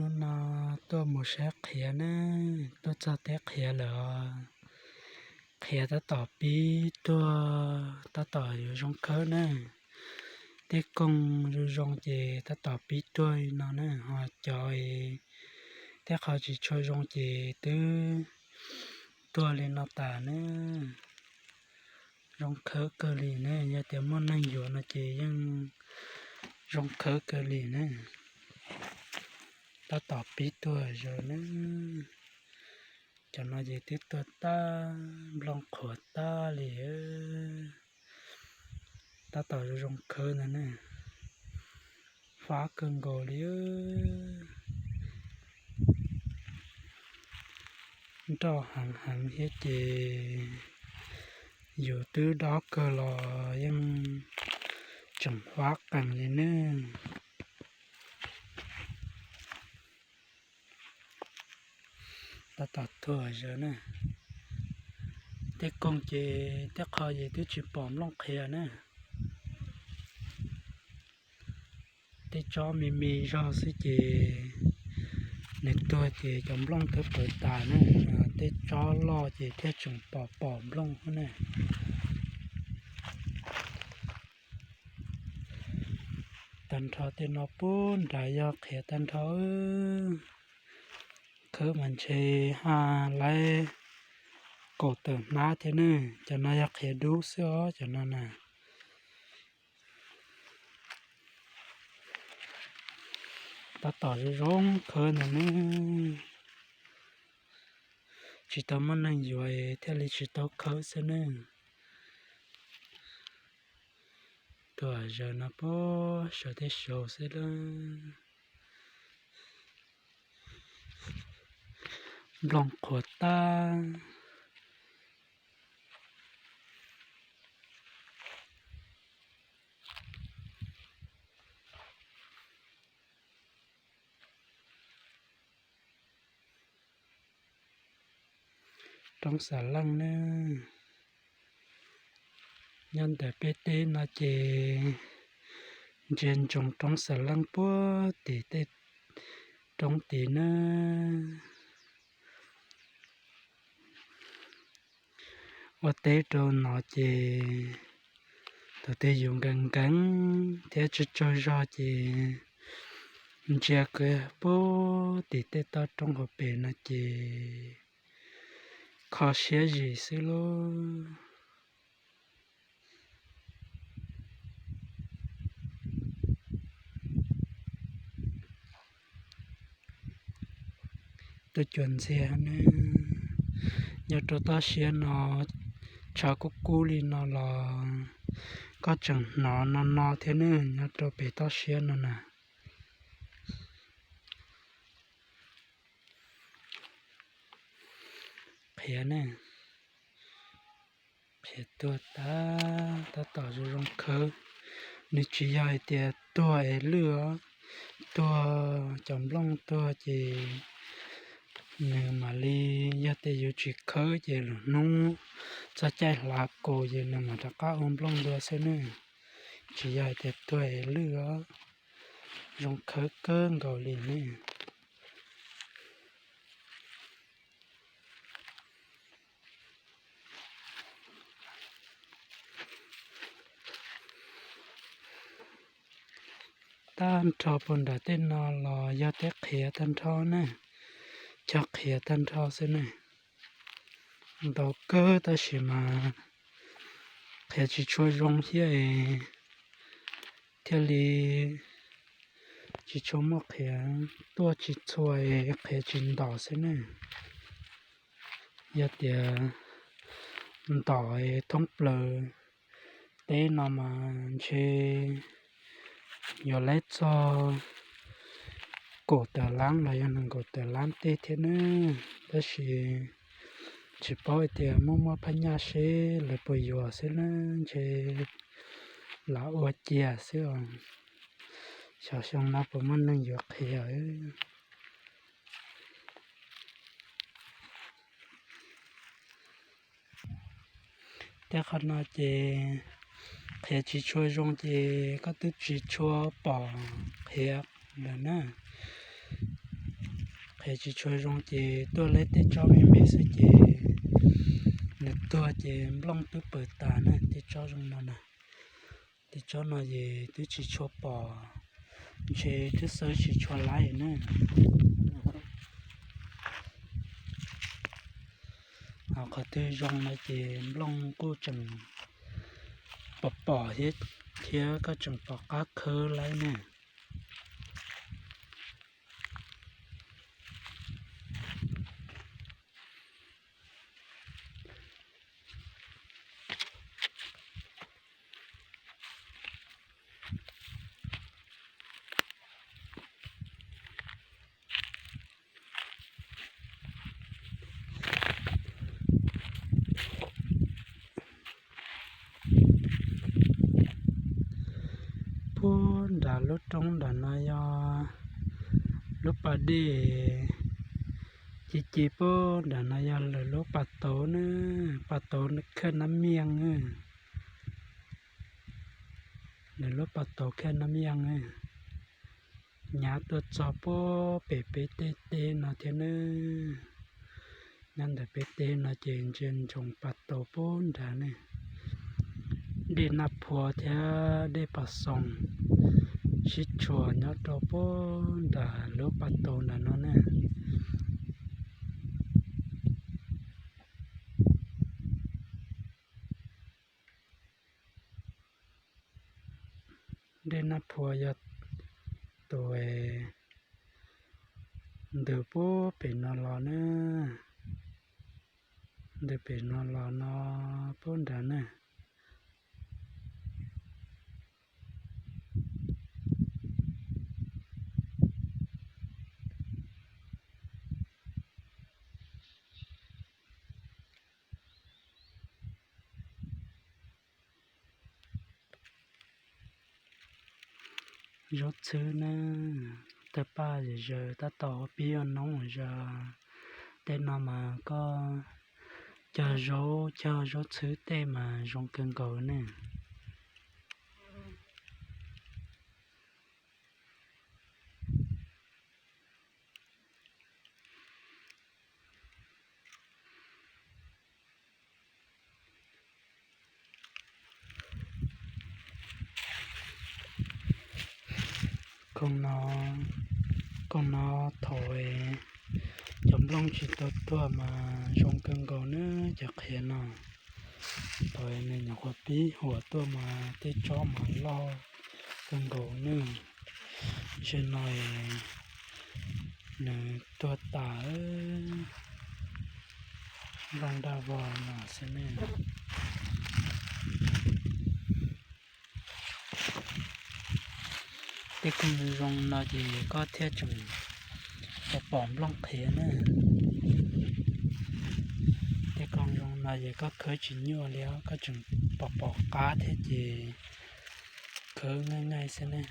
Hnub no tuaj mus saib qhiav ne, tuaj txog teb qhiav lawm os. Qhiav tab tom pib tuag, tab tom yuav zoo khawb ne. Tej koog zoo zoo ces tab tom pib tuag li no ne, ho cov tej qho tsis tshua zoo ces twb tuag li no tas ne. Zoo khawb kawg li ne, yog tias muaj neeg yuav no ces yeej zoo khawb kawg li ne. Tab tom pib tuag zaws ne. Cov no ces twb tuag tag, nplooj qhuav tag li. Tab tom zoo zoo khawb ntag ne. Fab kawg nkaus li. Nroj heev heev thiab ces yus twb dob kawg los yeej tseem fab qees li ne. Tab tom tuag zaws na. Tej koog ces tej qho ces twb tsis pom nplooj qhiav na. Tej tsob me me zog xwb ces nws tuag ces cov nplooj twb pawv tas na. Tej tsob loj ces thiaj tseem pom pom nplooj na. Tag nrho tej no puag nrad yog qhiav tag nrho. Khawb mas ntshe ha laib kaum tawm hnab thiab ne. Cov no yog qhiav dub xwb os, cov no na. Tab tom zoo zoo khawb ntag ne. Tsis tau muaj neeg yuav thiaj li tsis tau khawb xwb ne. Tuaj zaws no puag saum tej saud xwb lawm. Nplooj qhuav tag. Roob Xav Leej ne. Nyob ntawm peb teb no ces ntsia ntsoov roob Xav Leej puag tim tej roob tid na. Ua teb rau no ces tus twg yus nkees nkees thiab tsaug tsaug zog ces ntsia kiag puag tim tej toj roob hauv pes no ces kho siab zim xwb lauj. Tuaj cuag ntxiag ne, nyob rau toj siab no tshav kub kub li no los koj tseem hnov no no thiab ne, nyob rau pem toj siab no na. Qhiav ne, qhiav tuag tag, tab tom zoo zoo khawb. Nws tsis yog hais tias tuag es lwj os, tuag cov nplooj tuag ces nws mam li, yog tias yus tsis khawb ces lwm hnub txog caij hlav kaus ces nws mam rov qab ua nplooj dua xwb ne. Tsis yog hais tias tuag es lwj os, zoo khawb kawg nkaus li ne. Tag nrho puag nram tej no los yog tej qhiav tag nrho ne, cog qhiav tag nrho xwb ne. Ntau kawg tab sis mas qhiav tsis tshua zoo thiab es thiaj li tsis tshua muaj qhiav, tuaj tsis txhua es qhiav tsis ntos xwb ne. Yog tias ntos es thoob plaws teb no mas ntshe yuav laib txog kaum tawm lab los yog nees nkaum tawm lab tej thiab ne. Tab sis tsis paub hais tias muaj muaj phab nyaj seb lawv puas yuav xwb na, ntshe lam ua cia xwb os. Xyov xyoo no puas muaj neeg yuav qhiav. Tej qhov no ces qhiav tsis tshua zoo ces koj twb tsis tshua pom qhiav lawm na. Qhia tsis tshua zoo ces tuaj lawv tej tsob me me xwb ces nws tuag ces nplooj twb pawg tas na. Tej tsob zoo no na, tej tsob no ces twb tsis tshua pom, ntshe twb xawb tsis tshua laib na. Qhov twg zoo no ces nplooj kuj tseem pom pom thiab, thiab koj tseem pom qab khawb laib ne. Puag nram lub roob nram no yog lub pas dej, ci ci puag nram no yog lawv lub pas tauv na, pas tauv khawb nab miaj. Lawv lub pas tauv khawb nab miaj, nyav tuaj txog puag pem peb tej teb no thiab na. Nyob ntawm peb teb no ces ntsia ntsoov pas tauv puag nrad ne. Dej Naj Phua thiab dej Pas Xoos sib tshuam nyob rau puag nram lub pas tauv nram no na. Dej Naj Phua yog tus ntws puag pem no los na, ntws pem no los no puag nrad na. Zaub txhwb na, tawg paj zom zaws tab tom ua pib ua noob zom zaws. Tej no mas koj cog zaub, cog zaub txhwb tej mas zoo kawg nkaus ne. Koog no thaum cov nplooj tsis tau tuag mas zoo kawg nkaus na, cov qhiav no. Thaum nws nyuam qhuav pib huam tuaj mas tej tsob mas loj kawg nkaus na. Ntshe no nws tuag tas, nplooj daj vog no xwb ne. Tej koog zoo no ces koj thiaj tseem pom pom nplooj qhiav na. Tej koog zoo no ces koj khawb tsis nyuaj li os, koj tseem pom pom qab thiab ces khawb nqaij nqaij xwb ne.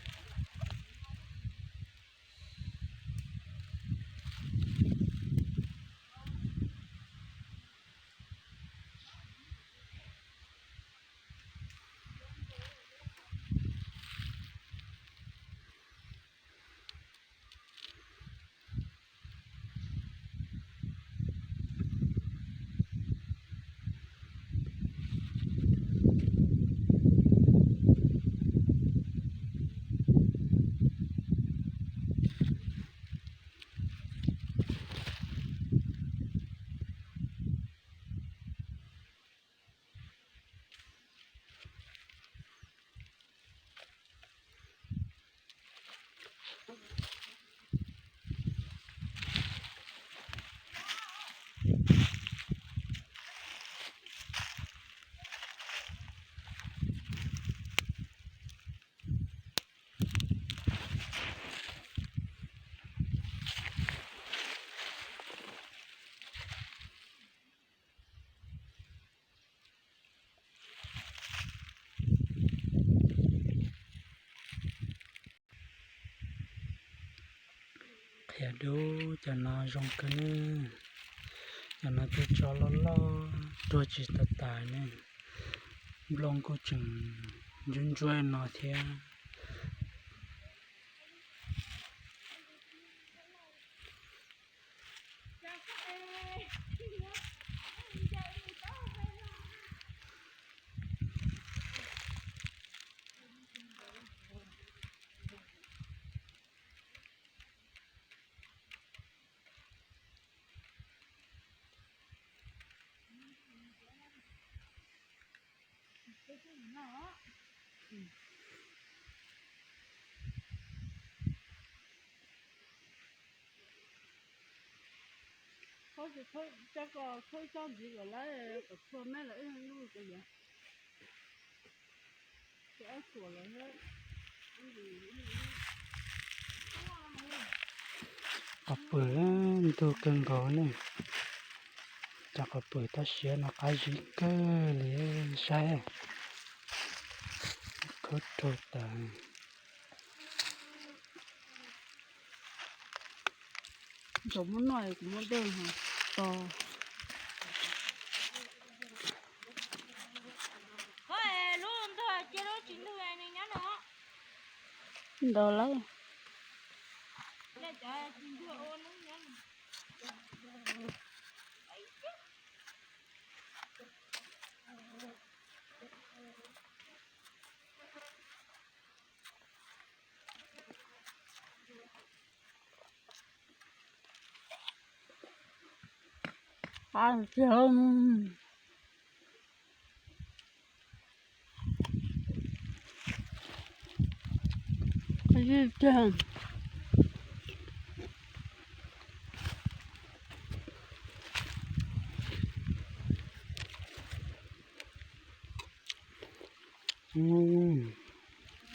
Qhia dub, cov no zoo kawg ne. Cov no tej tsob loj loj tuag tsis tau tas ne. Nplooj kuj tseem ntsuab ntsuab no thiab. Qos pwm ntug kawg nkaus ne. Cov qos pwm toj siab no qab zib kawg li saib. Khawb raug tas. Ntxov muab noj kuv muab dej ho to. Lub ntug cia lub tsis ntug nyob no. Ntau lawm.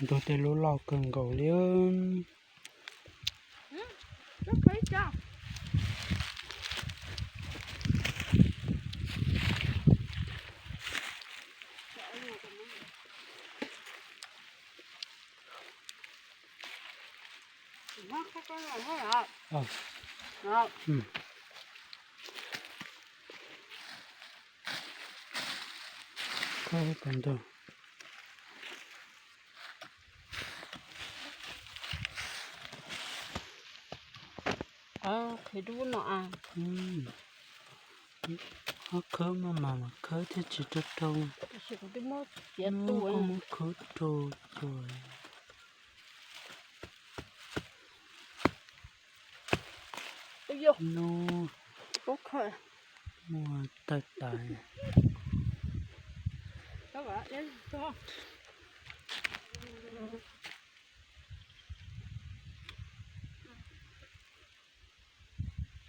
Ntug tej lub loj kawg nkaus li. Qhib rub no a. Ob khawb maj mam mas khawb thiaj tsis raug raug. Tiam sis kuv twb muab txiav tu, muab khawb raug cua. Nub, muaj tawg tas.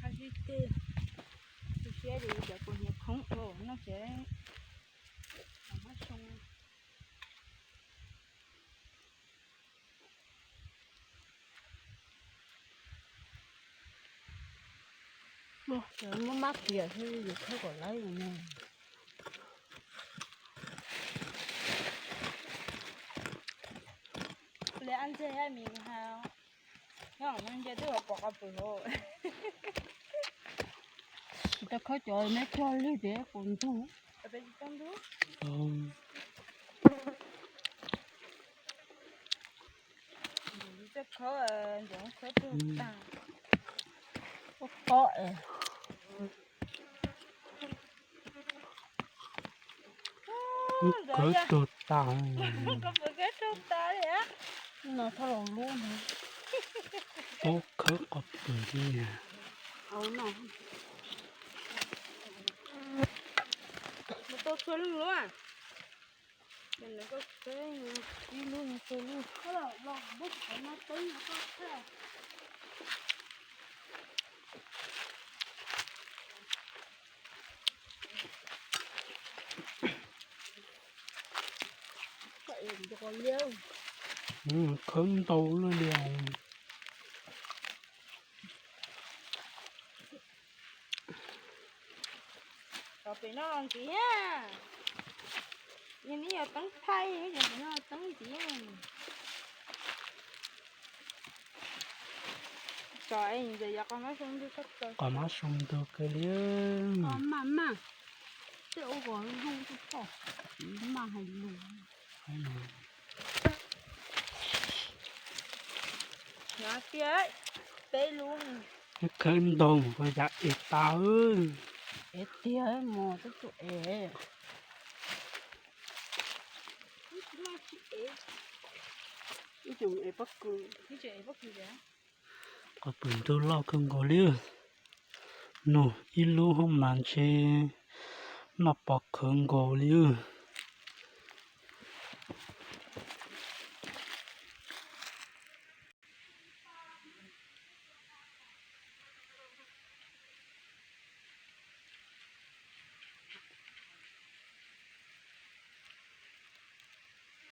Qab zib tes, tu siab ces cov kuv hniav khoob ua noj tsev. Muab mab tias xwb yus khawb kom laib no. Li ab ntxeg mis has, nyob no nce twb pom qos pwm hauv. Kuv tau khawb cov neb cog lwg tias puas ntug. Ntxov khawb, ntxov khawb tug tag. Pob pob es. Khawb raug tas. Qos pwm khawb raug tas li. No thauj los lub no. Pob khawb qos pwm li. Mus tau txhua lub lub. Ib lub txhua lub. Khawb ntau luaj li. Pem no los ntxiv, yog neb yog teeb thaij, yog neb yog teeb ntxiv. Qos mab soo ntug kawg li. Maj maj, tej ua kom zoo tsis pom, maj hais lus. Tiag, peb lub. Khawb ntau mus ko yav ev tas. Ev tiag mos, twb tuaj ev. Qos pwm ntug loj kawg nkaus li. Nug ib lub hoob mas ntshe noj pov khawv nkaus li.